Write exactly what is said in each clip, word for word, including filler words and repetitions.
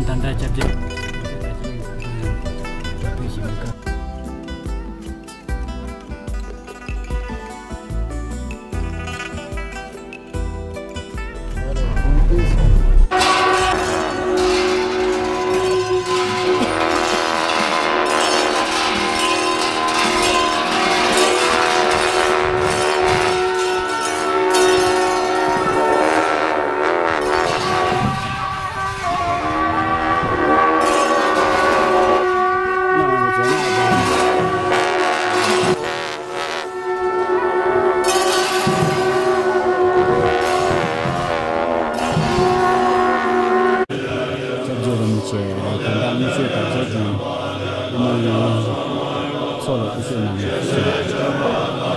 ད་ལྟ་སྐྱབས་རྗེ་ད་ཅི་ཡིན་ཞིག་མི་དགའ། སྐྱབས་རྗེ་རིན་པོ་ཆེ་གང་དག་མངོན་ཤེས་དར་རྒྱས་ཀྱི་དབུ་མའི་ཚོགས་ལ་སྐུ་ཞབས་གནང་ཞུ།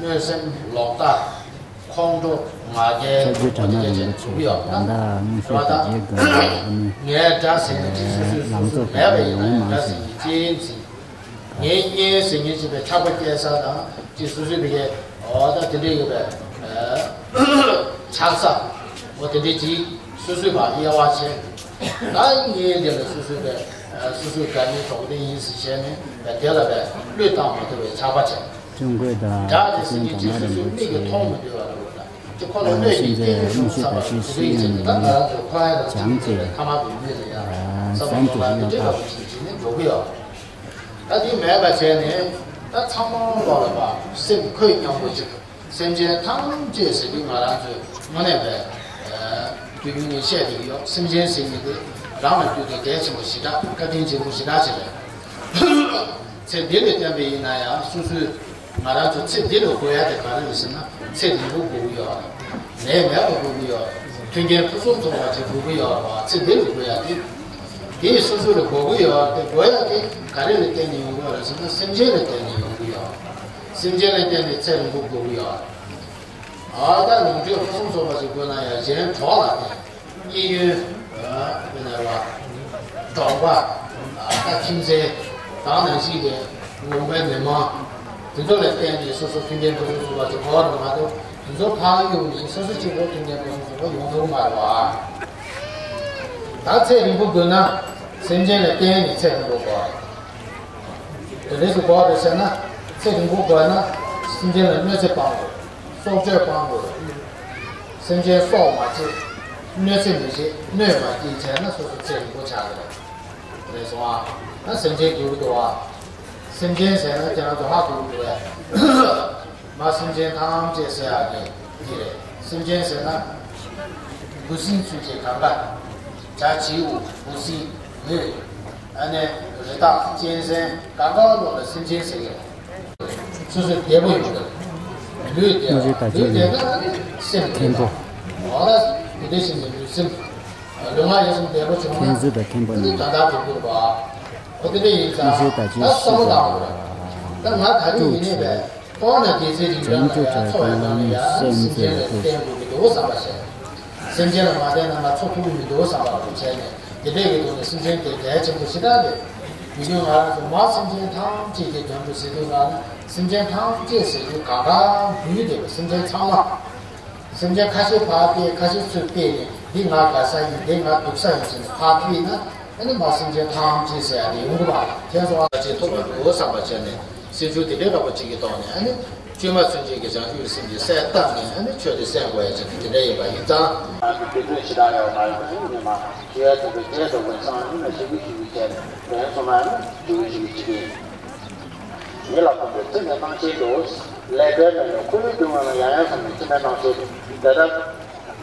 གནོད་སེམས་ལོག་ལྟ། ཁོང་ཁྲོ་ང་རྒྱལ་ཆ་རྒྱུས་དྲ་མ་རིན་པོ་ཆེ་ད་ལྟ་དངོས་ཤུགས་དར་རྒྱས་དགོས་པའི་ངའི་དགྲ་ཟེར་མཁན་ཅིག་སོ་སོའི་ལམ་སོ་སོ་སོ་གྲོགས་མེད་པ་ཡིན་ན་ཡང་དགྲ་ཟེར་མཁན་ཅིག་ཡིན་ཟེར། ངའི་གཉེན་ཟེར་མཁན་ཅིག་པའི་ཆགས་པ་སྐྱེ་ས་དང་ཅིག་སོ་སོའི་བི་གའི་འོ་ད་དེ་འདྲའི་ཡོད་པའི་ཆགས་ས་འོ་དེ་འདྲའི་ཅིག་སོ་སོའི་བ་དབྱེ་བ་ཕྱེ། ད་ངའི་དེ་ལ་སོ་སོའི་བའི་སོ་སོའི་དགའ་ཉེ་གྲོགས་དེ་ཡིན་ཟེར་བྱས་ནས་བའི་དེ་ལ་བའི་བློས་བཏང་མ་ཐུབ་པའི་ཆགས་པ་བྱས། ཀྲུང་གོས་དང་དགྲ་དེ་ཟེར་མཁན་ཅིག་སོ་སོའི་མིག་གིས་མཐོང་མི་འདོད་པ་རེད་བ། ད་ཅིག་ཁོ་ལ་གནོད་ཀྱི་སྐྱེ་རྒྱུ་བྱུང་ཚར་བ་དེ་འདྲ་ཡིན་ཙང་ད་ང་རང་ཚོ་ཁོ་ཡ་དང་ཅིག་ཐ་མག་གི་མི་ལ་ཡ་བསམ་བློ་གཏོང་ན་དེ་འདྲ་ལ་ཅིག་བྱས་ནས་འགྲོ་གི་ཡོད། ད་དེ་མེད་པ་བྱས་ནས་ད་ཚང་མ་ལོག་ལ་བ་སེམས་ཁོད་མཉམ་པོ་ཅིག་སེམས་ཅན་ཐམས་ཅད་ཟེར་དུས་ང་རང་ཚོས་དངོས་གནས་པའི་དུས་རྒྱུན་ནས་བཤད་བསྡད་ཀྱི་ཡོད། སེམས་ཅན་ཟེར་མཁན་དེ་རང་ལ་ལྟོས་ཏེ་གལ་ཆེན་པོ་ཞེ་དྲག་བཀའ་དྲིན་ཆེན་པོ་ཞེ་དྲག་ཅིག་རེད། ཚེ་འདི་ལ་བརྟེན་པ་ཡིན་ན་ཡང་སོ་སོའི་ང་རང་ཚོ་ཚེ་འདི་ལ་དགོས་ཡ་དེ་ག་རེ་རེད་ཟེར་ན་ཚེ་རིང་པོ་དགོས་ཀྱི་ཡོད། ནད་མེད་པ་དགོས་ཀྱི་ཡོད། མཐུན་རྐྱེན་ཕུན་སུམ་ཚོགས་པ་ཅིག་དགོས་ཀྱི་ཡོད་རེད་བ། ཚེ་འདི་ལ་དགོས་ཡ་དེ། དེ་སོ་སོ་ལ་དགོས་ཀྱི་ཡོད་རེད་དེ་དགོས་ཡ་དེ་ག་རེ་ལ་བརྟེན་ནས་ཡོང་གི་ཡོད་རེད་ཟེར་ན་སེམས་ཅན་ལ་བརྟེན་ནས་ཡོང་གི་ཡོད། སེམས་ཅན་ལ་བརྟེན་ནས་ཚེ་རིང་པོ་དགོས་ཀྱི་ཡོད། ཨ་ད་ལོངས་སྤྱོད་ཕུན་སུམ་ཚོགས་པ་ཞིག་དགོས་ན་ཡང་གཞན་གྲོགས་ལ་བརྟེན། གཡས་གཡོན། དཔེར་ན་རེད་བ། གྲོགས་པ། ད་ཁྱིམ་མཚེས། དེ་ནང་བཞིན་གྱི་ལུང་པའི་མི་མང་། དེ་ཚོ་ལ་བརྟེན་ནས་སོ་སོ་མཐུན་རྐྱེན་ཕུན་སུམ་ཚོགས་པ་ཅིག་དགོས་རེད་མ་གཏོགས་དེ་ཚོ་ཕར་གཡུགས་ནས་སོ་སོ་གཅིག་པོ་མཐུན་རྐྱེན་ཕུན་སུམ་ཚོགས་པ་ཡོང་ཐུབ་མ་རེད་བ། ད་ཚེ་རིང་པོ་དགོས་ན་སེམས་ཅན་ལ་བརྟེན་ནས་ཚེ་རིང་པོ་དགོས་རེད། དེ་འདྲ་ཞིག་དགོས་རེད་ཟེར་ན་ཚེ་རིང་པོ་དགོས་ན་སེམས་ཅན་ལ་གནོད་འཚེ་སྤང་དགོས། སྲོག་གཅོད་སྤང་དགོས། སེམས་ཅན་སྲོག་མ་བཅད། གནོད་འཚེ་མི་བྱེད། གནོད་མ་སྐྱེལ་བྱས་ན་སོ་སོ་ཚེ་རིང་པོ་ཆགས་ཀྱི་རེད། རེད་སོང་ཨ། ད་སེམས་ཅན་སྡུག་གི་འདུག་ཨ། སེམས་ཅན་ཟེར་ན་ཁྱེད་རང་ཚོ་ཧ་གོ་གི་འདུག་གས། མ་སེམས་ཅན་ཐམས་ཅད་ཟེར་ཡག་གི་འདི་རེད། སེམས་ཅན་ཟེར་ན། འབུ་སྲིན་ཚུན་ཆད་གང་ག་བྱ་བྱིའུ་འབུ་སྲིན་མི། ཨ་ནི་རི་དྭགས་གཅན་གཟན་གང་ག་ལོག་ལ་སེམས་ཅན་ཟེར་གི་རེད། སོ་སོའི་བདེ་པོ་ཡོང་གི་རེད། ལུས་བདེ་བ། ལུས་བདེ་ན་ཨ་ནི་སེམས་བདེ་བ། འོ་ལ་དེ་འདྲ་བྱས་ནས་ལུས་སེམས་ལུས་ངག་ཡིད་གསུམ་བདེ་པོ་བྱུང་ན་ཨ་ནི་ད་ལྟ་དུ་འགྱུར་བ། འོ་དེ་འདྲ་ཡིན་ཙང་ད་བསམ་བློ་བཏང་དགོས་རེད། ད་ང་ག་རེ་ཡིན་ནའི་བས། ཁོང་ན་དེ་ཚེ་རིང་ལ་ཡང་འཚོ་བའི་ནང་ལ་ཡང་སེམས་ཅན་ལ་བརྟེན་དགོས་ཀྱི་འདུག་བསམ་པ་བྱས། སེམས་ཅན་ལ་མ་བརྟེན་ན་ང་འཚོ་ཐུབ་ཀྱི་མི་འདུག་བསམ་པ་བྱས་ནས་དེ་འདྲས་ཀྱི་ཐོག་ནས་སེམས་ཅན་དེ་གལ་ཆེན་པོ་ཞེ་དྲག་རེད། ཡིན་ནའི་ང་རང་ཚོ་མ་སེམས་ཅན་ཐམས་ཅད་ཀྱི་དོན་དུ་ཟེར་དུས་ང་ལ་སེམས་ཅན་ཐམས་ཅད་ཟེར་དུས་གང་ག་འདུས་བསྡད་པ་སེམས་ཅན་ཚང་མ། སེམས་ཅན་ཁ་ཤས་ཕར་བལྟས་ཁ་ཤས་ཚུར་བལྟས་ནས་འདི་ང་དགའ་ས་ཡིན་འདི་ང་སྡུག་ས་ཡིན་ཟེར་ནས་ཕར་བལྟས་ན་ཨ་ནི་མ་སེམས་ཅན་ཐམས་ཅད་ཟེར་ཡ་དེ་ཡོང་གི་མ་རེད། མཁྱེན་སོང་ཨ། ཅེས་ཐུབ་པ་འདུག་བསམ་པ་བྱས་ནས། སེམས་ཤུགས་དེ་འདྲའི་འདྲ་པོ་ཅིག་གི་ཐོག་ནས་ཨ་ནི་བཅོས་མ་ཚུན་ཆད་ཀྱི་བྱང་ཆུབ་ཀྱི་སེམས་ཀྱི་གསལ་བཏབ་ནས་ཨ་ནི་ཆོས་དེ་གསན་དགོས་ཡ་ཅིག་དེ་འདྲ་ཡིན་པ་ཡིན་ཙང་། ང་ཚོ་དེ་ཚོས་ཞེ་དྲག་ཡོད་མ་རེད། ཨ་ནི་མ་ཞུ་ཡ་དེ་ཚོ་བྱས་སོང་བས་སང་ཨ་ནི་ཞུ་གི་ཞུ་གི་བྱས་ནས་དོན་སོང་ན་ཨ་ནི་ཞུ་གི་ཞུ་གི་བྱེད་ཀྱི་ཡིན། མི་ལ་གོམས་པའི་ཚིག་ནི་སྣང་བྱེད་དོ། ཀླད་པའི་མེ་ལ་ཁོ་བོའི་སྡུག་བསྔལ་ལ་ཡང་ཡང་བསམ་ནས་ཚིག་ནི་སྣང་བྱེད་དོ། དེ་ལྟར།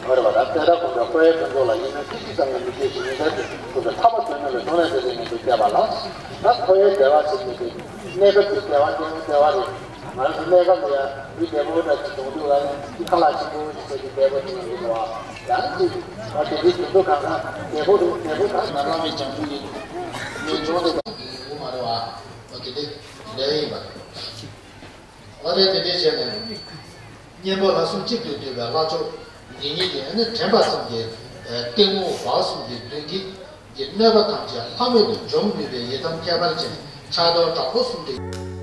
འོ་རེད་བ། ད་དེ་ལྟར་གོམས་པའི་ཁོ་བོའི་ཕུན་ཚོགས་ལ་ཡིད་སྨོན་ཏིལ་འབྲུ་ཙམ་ཡང་མི་སྐྱེ་ཞིང་ཉིན་མཚན་དུ་ཀུན་ཏུ་ཐར་པ་དོན་གཉེར་ལ་ཕྱོགས་ནས་དེ་ལས་ངན་པའི་བསྐལ་པ་ལ། ད་འཁོར་བའི་བདེ་བ་ཟེར་མི་དེ་གནས་སྐབས་ཀྱི་བདེ་བ་སྟེང་བདེ་བ་རེད། ང་ཚོ་གནས་སྐབས་ལ་ཡང་མི་བདེ་པོ་འདྲ་ཅིག་གཏོང་དུས་ལ་ཡང་ཁ་ལག་ཆེན་པོ་ཞིག་ཟེར་གྱི་བདེ་པོ་དེ་ཡང་མི་འདུག་བ། ཡང་ཅིག་ང་དེ་དུས་དུས་ཚོད་གང་ག་བདེ་པོ་རེད། བདེ་པོ་གང་ག་བླ་མའི་བྱང་ཆུབ་ཡིན། ངེས་འབྱུང་དེ་དང་ཡོད་མ་རེད་བ། འོ་དེ་དེ་ལས་ཡིན་པ་རེད། འོ་དེ་དེ་འདྲའི་བྱས་ནས། གཉེན་པོ་ལྷ་གསུམ་གཅིག་ཏུ་འདུས་པའི་ལྷ་མཆོག་འདི་ཉིད་ཀྱིས་ནི་དྲན་པ་ཙམ་གྱིས་གཏི་མུག་བག་གསུམ་གྱི་གདོན་བགེགས་ཀྱི་གནོད་པ་ཐམས་ཅད་ལྷག་མེད་དུ་འཇོམས་ནུས་པའི་ཡི་དམ་ཁྱད་པར་ཅན་ཕྱག་རྡོར་དྲག་པོ་གསུམ་སྟེ།